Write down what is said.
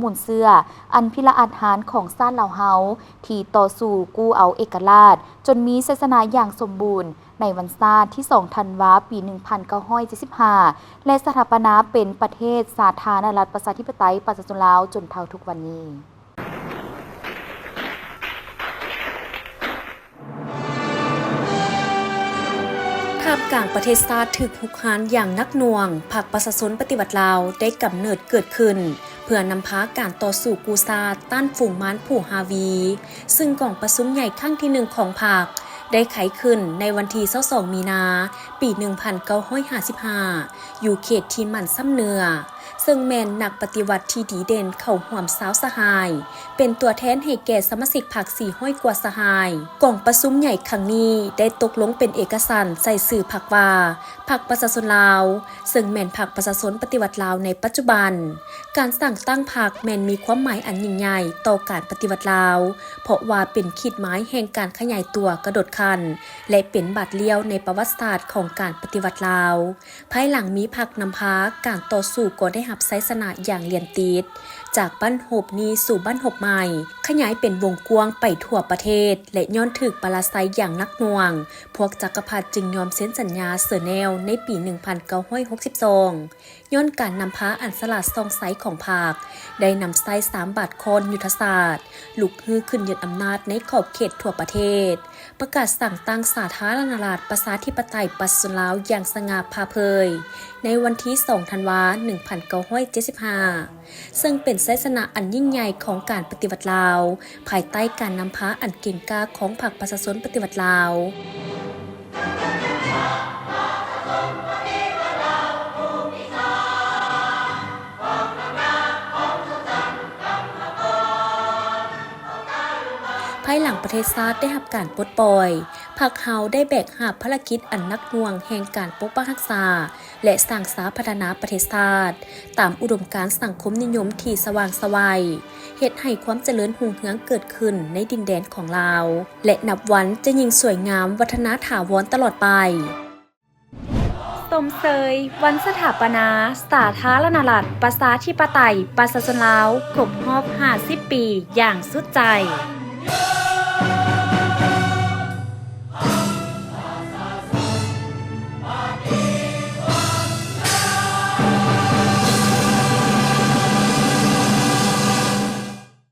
ມູນເຊື້ອອັນພິລະອາດຫານຂອງຊາດລາວເຮົາ ທີ່ຕໍ່ສູ້ກູ້ເອົາເອກະລາດ ຈົນມີໄຊຊະນະຢ່າງສົມບູນ ໃນວັນຊາດທີສອງ ທັນວາ ປີໜຶ່ງພັນເກົ້າຮ້ອຍເຈັດສິບຫ້າ ແລະ ສະຖາປະນາເປັນປະເທດສາທາລະນະລັດ ປະຊາທິປະໄຕ ປະຊາຊົນລາວ ຈົນເທົ່າທຸກວັນນີ້. ທ່າມກາງປະເທດຊາດຖືກຮຸກຮານຢ່າງໜັກໜ່ວງ, ພັກປະຊາຊົນປະຕິວັດລາວໄດ້ກຳເນີດເກີດຂຶ້ນ ເພື່ອນຳພາການຕໍ່ສູ້ກູ້ຊາດຕ້ານຝູງມານຜູ້ຮາວີ, ຊຶ່ງກອງປະຊຸມໃຫຍ່ຄັ້ງທີໜຶ່ງຂອງພັກ ໄດ້ໄຂຂຶ້ນໃນວັນທີຊາວສອງ ມີນາ ປີໜຶ່ງພັນເກົ້າຮ້ອຍຫ້າສິບຫ້າ ຢູ່ເຂດທີ່ໝັ້ນຊຳເໜືອ, ເຊິ່ງແມ່ນນັກປະຕິວັດທີ່ດີເດັ່ນເຂົ້າຮ່ວມຊາວສະຫາຍ ເປັນຕົວແທນໃຫ້ແກ່ສະມາຊິກພັກສີ່ຮ້ອຍກວ່າສະຫາຍ. ກອງປະຊຸມໃຫຍ່ຄັ້ງນີ້ໄດ້ຕົກລົງເປັນເອກະສັນໃສ່ຊື່ພັກວ່າ ພັກປະຊາຊົນລາວ, ເຊິ່ງແມ່ນພັກປະຊາຊົນປະຕິວັດລາວໃນປັດຈຸບັນ. ການສ້າງຕັ້ງພັກແມ່ນມີຄວາມໝາຍອັນຍິ່ງໃຫຍ່ຕໍ່ການປະຕິວັດລາວ, ເພາະວ່າເປັນຂີດໝາຍແຫ່ງການຂະຫຍາຍຕົວກະໂດດຂັ້ນ ແລະ ເປັນບາດລ້ຽວໃນປະຫວັດສາດຂອງການປະຕິວັດລາວ. ພາຍຫຼັງມີພັກນຳພາ, ການຕໍ່ສູ້ກໍໄດ້ຮັບໄຊຊະນະຢ່າງລຽນຕິດ, ຈາກບັ້ນຮົບນີ້ສູ່ບັ້ນຮົບໃໝ່, ຂະຫຍາຍເປັນວົງກວ້າງໄປທົ່ວປະເທດ ແລະ ຍ້ອນຖືກປາລາໄຊຢ່າງໜັກໜ່ວງ, ພວກຈັກກະພັດຈຶ່ງຍອມເຊັນສັນຍາເຊີແນວໃນປີໜຶ່ງພັນເກົ້າຮ້ອຍຫົກສິບສອງ. ຍ້ອນການນຳພາອັນສະຫຼາດສ່ອງໃສຂອງພັກ ໄດ້ນຳໃຊ້ສາມບາດຄ້ອນຍຸດທະສາດ, ລຸກຮືຂຶ້ນຍຶດອຳນາດໃນຂອບເຂດທົ່ວປະເທດ, ປະກາດສ້າງຕັ້ງສາທາລະນະລັດ ປະຊາທິປະໄຕ ປະຊາຊົນລາວຢ່າງສະຫງ່າຜ່າເຜີຍ ໃນວັນທີສອງ ທັນວາ ໜຶ່ງພັນເກົ້າຮ້ອຍເຈັດສິບຫ້າ ເຊິ່ງເປັນໄຊຊະນະອັນຍິ່ງໃຫຍ່ຂອງການປະຕິວັດລາວ ພາຍໃຕ້ການນຳພາອັນເກັ່ງກ້າຂອງພັກປະຊາຊົນປະຕິວັດລາວ. ພາຍຫຼັງປະເທດຊາດໄດ້ຮັບການປົດປ່ອຍ, ພັກເຮົາໄດ້ແບກຫາບພາລະກິດອັນໜັກໜ່ວງແຫ່ງການປົກປັກຮັກສາ ແລະ ສ້າງສາພັດທະນາປະເທດຊາດ ຕາມອຸດົມການສັງຄົມນິຍົມທີ່ສະຫວ່າງໄສວ, ເຮັດໃຫ້ຄວາມຈະເລີນຮຸ່ງເຮືອງເກີດຂຶ້ນໃນດິນແດນຂອງລາວ ແລະ ນັບວັນຈະຍິ່ງສວຍງາມວັດທະນາຖາວອນຕະຫຼອດໄປ. ຊົມເຊີຍວັນສະຖາປະນາສາທາລະນະລັດ ປະຊາທິປະໄຕ ປະຊາຊົນລາວ ຄົບຮອບຫ້າສິບປີຢ່າງສຸດໃຈ.